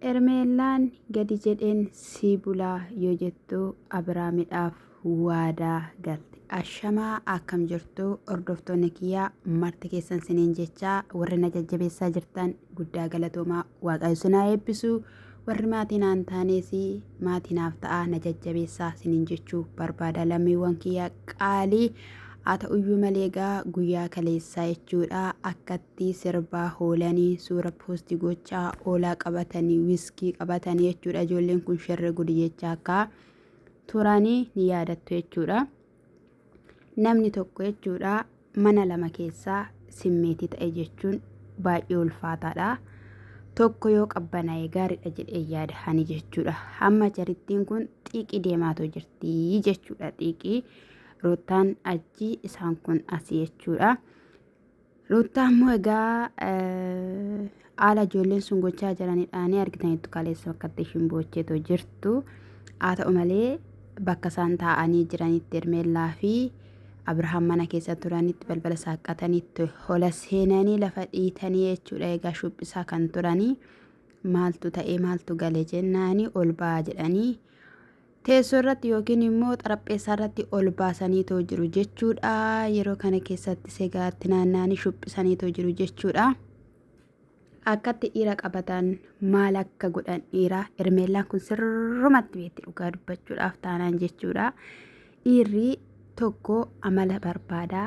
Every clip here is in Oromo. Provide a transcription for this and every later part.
Hermeellaan gadi jedheen sii bulaa yoo jettu Abiraamidhaaf waadaa galte. Ashamaa akkam jirtu hordoftoonni kiyyaa marti keessan siniin jechaa warri na jajjabeessaa jirtan guddaa galatoomaa waaqayyo sinaa eebbisu warri maatii naan taanees maatii naaf ta'aa na jajjabeessaa siniin jechuu barbaada lammiiwwan kiyyaa qaalii haa ta'uyyuu malee egaa guyyaa kaleessaa jechuudha akka irratti sirbaa hoolanii suura poosti gochaa hoolaa qabatanii wiskii qabatanii jechuudha ijoolleen kun sherre gudi jechaa akka turanii ni yaadattu jechuudha. Namni tokko jechuudha mana lama keessaa simmeetii ta'e jechuun baay'ee ulfaataadha. Tokko yoo qabbanaa'e gaariidha jedhee yaada hani jechuudha. Amma jarittiin kun xiiqii deemaatoo jirti jechuudha. Xiiqii Ruuttaan achi isaan kun asii jechuudha. Ruuttaa immoo egaa haala ijoolleen sun gochaa jiranidhaanii argitaniittu kaleessa bakkatti ishiin boocheetoo jirtu. Haa ta'u malee bakka isaan taa'anii jiranitti Hermeellaa fi Abrahaam mana keessa turanitti balbala saaqqatanitti hola seenanii lafa dhiitanii jechuudha egaa shubbisaa kan turanii maaltu ta'ee maaltu gale jennaanii ol ba'aa jedhanii Teessoo irratti yookiin immoo xarapheessaa irratti ol baasaniitoo jiru jechuudha. Yeroo kana keessatti segaatti naanna'anii shuphisaniitoo jiru jechuudha. Akkatti dhiira qabatan maal akka godhan dhiira Hermeellaan kun sirrumatti beekti dhugaa dubbachuudhaaf taanaan jechuudha. Dhiirri tokko amala barbaada,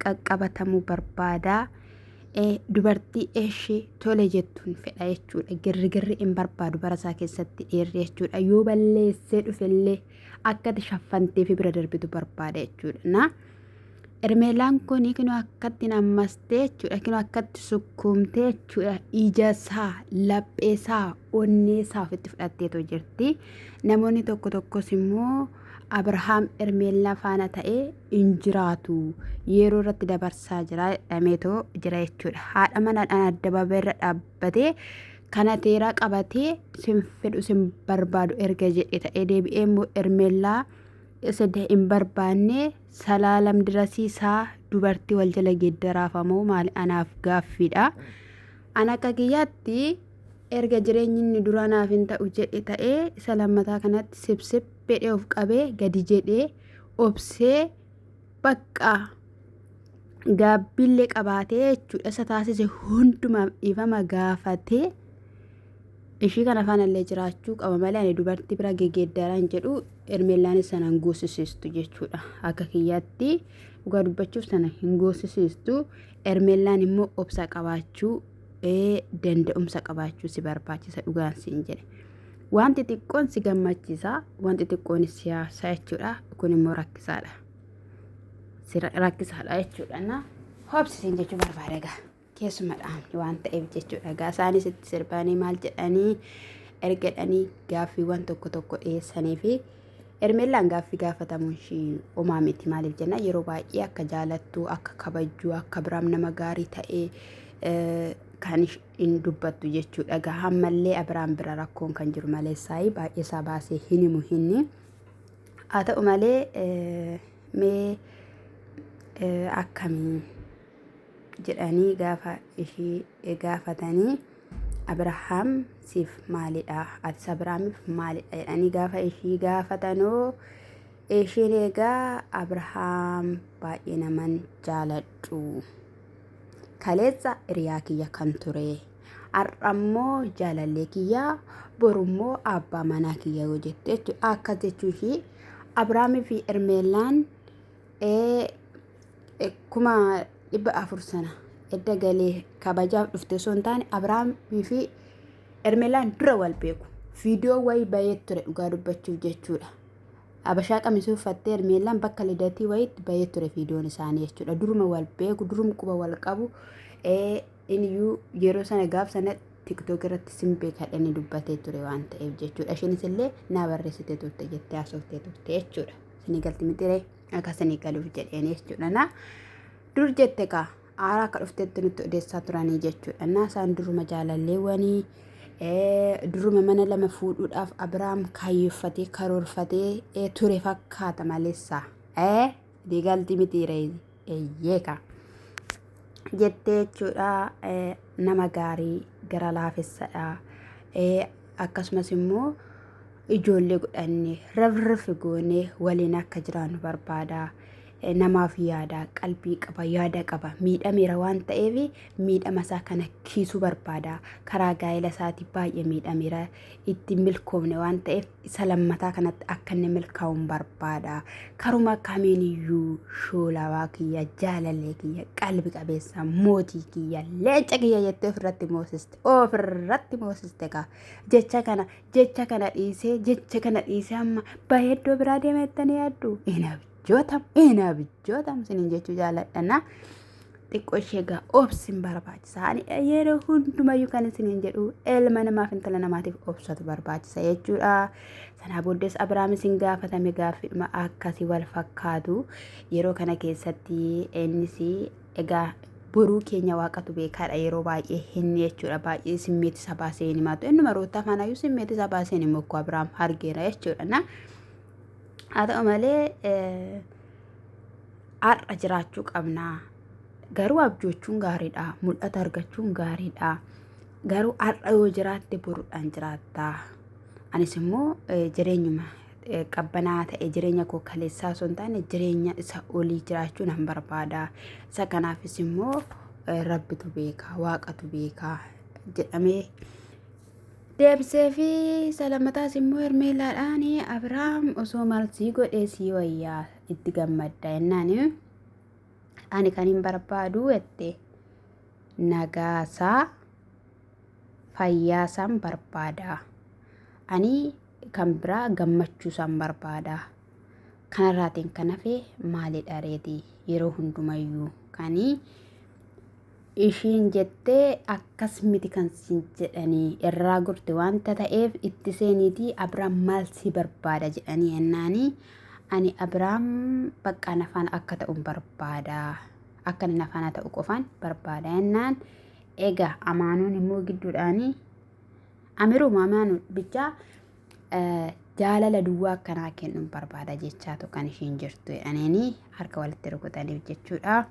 qaqqabatamuu barbaada, dubartii eshi tole jettuun fedha jechuudha. Girrigirri hin barbaadu bara isaa keessatti dhiirri jechuudha. Yoo balleessee dhufellee akka ati shaffantee fi bira darbitu barbaada jechuudha. Na Hermeelaan kun kinoo akkatti nammastee jechuudha. Kinoo akkatti sukkuumtee jechuudha. Ija isaa, laphee isaa, onnee isaa ofitti fudhatteetoo jirti. Namoonni tokko tokkos immoo Abrahaam Hermeellaa faana ta'ee hin jiraatu yeroo irratti dabarsaa jira jedhameetoo jira jechuudha. Haadha manaadhaan addabaabaa irra dhaabbatee kana teeraa qabatee sin fedhu sin barbaadu erga jedhe ta'ee deebi'ee immoo Hermeellaa isa hin barbaanne salaalam dirasiisaa dubartii wal jala geeddaraafamoo maali anaaf gaaffiidha. An akka kiyyaatti Erga jireenyi inni duraa naaf hin ta'u jedhe ta'ee isa lammataa kanatti sibsib jedhee of qabee gadi jedhee obsee bakka gaabbiillee qabaatee jechuudha isa taasise hundumaaf dhiifama gaafatee ishii kana faanallee jiraachuu qaba malee ani dubartii bira gegeeddaraan jedhu Hermeellaanis sana hin goosisiistu jechuudha akka kiyyaatti dhugaa dubbachuuf sana hin goosisiistu Hermeellaan immoo obsa qabaachuu danda'umsa qabaachuu si barbaachisa dhugaan siin jedhe. Wanti xiqqoon si gammachiisa, wanti xiqqoon si yaasa jechuudha. Kun immoo rakkisaadha. Si rakkisaadha jechuudha. Na hobsi siin jechuu barbaada egaa. Keessuma dhaamni waan ta'eef jechuudha. Egaa isaanis itti sirbanii maal jedhanii ergadhanii gaaffiiwwan tokko tokko dhiyeessanii fi Hermeellaan gaaffii gaafatamuun ishii homaa miti maaliif jenna yeroo baay'ee akka jaalattu akka kabajju akka Abiraam nama gaarii ta'e kan hin dubbattu jechuudha. Egaa ammallee Abiraam bira rakkoon kan jiru malee saayii baay'ee isaa baasee hin himu hinni. Haa ta'u malee mee akkamii jedhanii gaafa ishii gaafatanii Abrahaam siif maalidha? Atis Abrahaamiif maalidha? jedhanii gaafa ishii gaafatanoo ishiin egaa Abrahaam baay'ee naman jaaladhu. Kaleessa hiriyaa kiyya kan ture. Har'ammoo jaalallee kiyya borummoo abbaa manaa kiyya yoo jette jechuudha. Akkas jechuu ishii Abrahaamii fi Hermeellaan 400,000 sana edda galee kabajaaf dhufte osoo hin taane Abiraamii fi Hermelaan dura wal beeku. Viidiyoo wayii bahee ture dhugaa dubbachuuf jechuudha. Abashaa qamisii uffattee Hermeelaan bakka lidatii wayiitti bahee ture viidiyoon isaanii jechuudha. Duruma wal beeku, durum quba wal qabu. Iniyyuu yeroo sana gaaf sana tiktook irratti sin beeka jedhanii dubbatee ture waan ta'eef jechuudha. Isheenis illee naa barreessitee turte jettee haasoftee turte jechuudha. Isinii galti mitiree akka isinii galuuf jedheen jechuudha. Na dur jette kaa aaraa akka dhuftetti nutti odeessaa turanii jechuudha. Na isaan duruma jaalalleewwanii duruma mana lama fuudhuudhaaf Abiraam kaayyeffatee karoorfatee ture fakkaata maleessa. Isinii galti mitiiree eeyyee kaa. Jettee jechuudha nama gaarii gara laafessadha. Akkasumas immoo ijoollee godhanne rafrafi goonee waliin akka jiraannu barbaada. Namaaf yaada, qalbii qaba, yaada qaba. Miidhameera waan ta'eef miidhama isaa kana kiisuu barbaada. Karaa gaa'ela isaatii baay'ee miidhameera. Itti milkoofne waan ta'eef isa lammataa kanatti akka inni milkaa'uun barbaada. Karuma kamiiniyyuu shoolawaa kiyya, jaalallee kiyya, qalbi qabeessa, mootii kiyya, leenca kiyya jettee ofirratti moosiste. Ofirratti moosiste kaa. Jecha kana jecha kana dhiisee jecha kana dhiisee amma baay'ee iddoo biraa deema jettanii yaaddu. Hin abjootam hin abjootam sinin jechuu jaaladhanna. Xiqqoo ishee egaa obsin barbaachisa. Ani yeroo hundumayyuu kan isiniin jedhu ilma namaaf intala namaatiif obsatu barbaachisa jechuudha. Sanaa booddees Abiraam isin gaafatame gaaffiidhuma akkasii wal fakkaatu. Yeroo kana keessatti innis egaa boruu keenya waaqatu beekaadha yeroo baay'ee hin jechuudha. Baay'ee simmeeti isaa baasee hin himaatu. Innuma roottaa faanaayyuu simmeeti isaa baasee hin himu akkoo Abiraam argeera jechuudha. Na haa ta'u malee har'a jiraachuu qabna. Garuu abjoochuun gaariidha. Mul'ata argachuun gaariidha. Garuu har'a yoo jiraatte boruudhaan jiraatta. Anis immoo jireenyuma qabbanaa ta'e jireenya koo kaleessaa osoo hin taane jireenya isa olii jiraachuu nan barbaada. Isa kanaafis immoo rabbitu beeka, waaqatu beeka jedhamee deebisee fi isa lammataas immoo Hermeelaadhaan Abiraam osoo maal sii godhee sii wayyaa itti gammadda jennaan ani kan hin barbaadu jette nagaasaa fayyaasaan barbaada. Ani kan biraa gammachuusaan barbaada. Kanarraatiin kan hafe maalidha reeti yeroo hundumayyuu kani ishiin jettee akkas miti kan siin jedhanii irraa gorte wanta ta'eef itti seeniitii Abiraam maal si barbaada jedhanii jennaanii ani Abiraam baqqaa nafaan akka ta'u barbaada akka inni nafaana ta'u qofaan barbaada jennaan egaa amaanuun immoo gidduudhaanii amiruma amaanu bichaa jaalala duwwaa akkanaa kennuun barbaada jechaatu kan ishiin jirtu jedhaniini harka walitti rukutaniif jechuudha.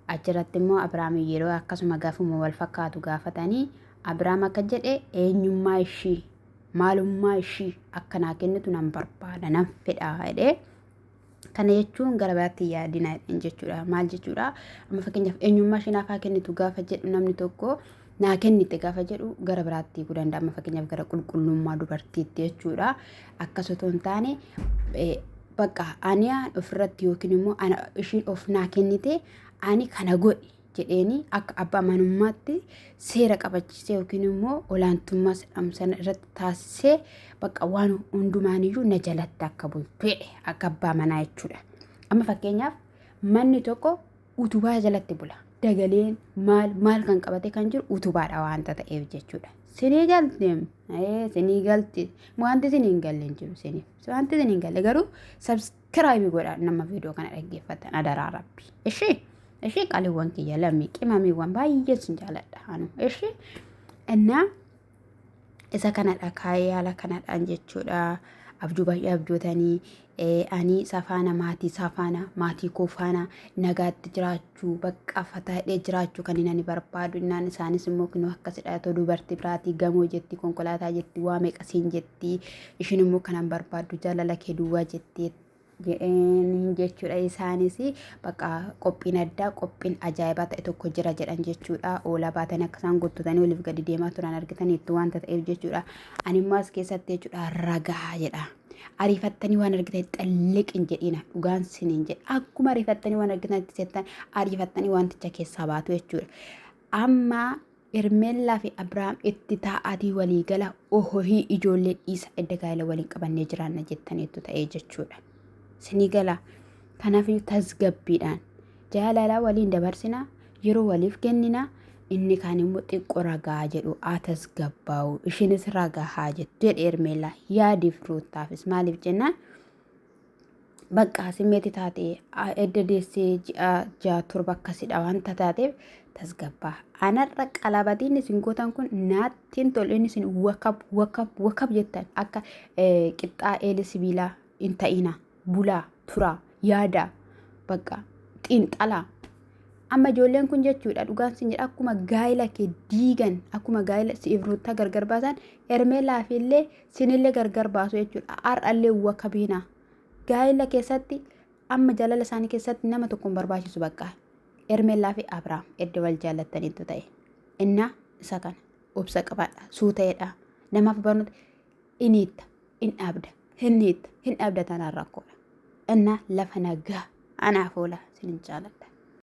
Achirratti immoo Abiraam yeroo akkasuma gaafuma wal fakkaatu gaafatanii Abiraam akka jedhe eenyummaa ishii maalummaa ishii akka naa kennitu nan barbaada nan fedha jedhee. Kana jechuun gara biraatti yaadina jedhan jechuudha. Maal jechuudha? Amma fakkeenyaaf eenyummaa ishee naaf haa kennitu gaafa jedhu namni tokko naa kennite gaafa jedhu gara biraatti hiikuu danda'a. Amma fakkeenyaaf gara qulqullummaa dubartiitti jechuudha. Akkas otoo hin taane bakka ani ofirratti yookiin immoo ana ishiin of naa kennite ani kana godhi jedheeni akka abbaa manummaatti seera qabachiisee yookiin immoo olaantummaa sana irratti taasisee bakka waan hundumaaniyyuu na jalatti akka bultu jedhe akka abbaa manaa jechuudha. Amma fakkeenyaaf manni tokko utubaa jalatti bula. Dagaleen maal maal kan qabate kan jiru utubaadha waanta ta'eef jechuudha. Sinii galte sinii galti wanti sinii hin galle hin jiru siniif. Wanti sinii hin galle garuu sabskiraayibii godhaa nama viidiyoo kana dhaggeeffatan adaraa rabbi. Ishee ishee qaaliiwwan kiyya lammii qimamiiwwan baay'ee sin jaaladha anu ishee innaa isa kanadha kaayee haala kanadhaan jechuudha. Abjuu baay'ee abjootanii ani isa faana maatii isaa faana maatii koo faana nagaatti jiraachuu bakka fataadhee jiraachuu kan inni ani barbaadu innaan isaanis immoo kunoo akkasidha otoo dubartii biraatii gamoo jetti konkolaataa jetti waa meeqa siin jetti ishiin immoo kanan barbaaddu jaalala kee duwwaa jetti jedheen jechuudha isaanis bakka qophiin addaa qophiin ajaa'ibaa ta'e tokko jira jedhan jechuudha oolaa baatanii akka isaan gottotanii oliif gadi deemaa turan argitanii itti wanta ta'eef jechuudha ani immoo as keessatti jechuudha ragaa jedha ariifattanii waan argitan xalliq hin jedhina dhugaan siniin jedha akkuma ariifattanii waan argitan itti settan ariifattanii wanticha keessaa baatu jechuudha amma Hermeellaa fi Abiraam itti taa'aatii walii gala ohohii ijoollee dhiisa edda gaa'ela waliin qabannee jiraanna jettaniittu ta'ee jechuudha. Sinii gala. Kanaafiyyuu tasgabbiidhaan jaalala waliin dabarsina yeroo waliif kennina inni kaan immoo xiqqoo ragaa jedhu haa tasgabbaa'u ishiinis ragaa haa jettu jedhe Hermeellaa yaadiif ruuttaafis maaliif jennaan bakka simmeeti taate edda deessee ji'a ja'a torba akkasidha wanta taateef tasgabbaa. Anarra qalabatiin isin gootan kun naatti hin tolu inni isin wakab wakab wakab jettan akka qixxaa eelee sibiilaa hin ta'ina bulaa turaa yaada bakka xiinxalaa. Amma ijoolleen kun jechuudha dhugaan sin jedha akkuma gaa'ila kee diigan akkuma gaa'ila siif ruuttaa gargar baasan Hermeelaa fi illee sinillee gargar baasu jechuudha. Har'allee wakabiina. Gaa'ila keessatti amma jaalala isaanii keessatti nama tokko hin barbaachisu bakka. Hermeellaa fi Abrahaam edda wal jaallattaniitu ta'e. Innaa isa kana obsa qabaadha suuta'eedha namaaf barnoota in hiitta in dhaabda hin hiitta hin dhaabda tanaan rakkoodha. Innaa lafa nagaa anaaf oola sinin jaaladha.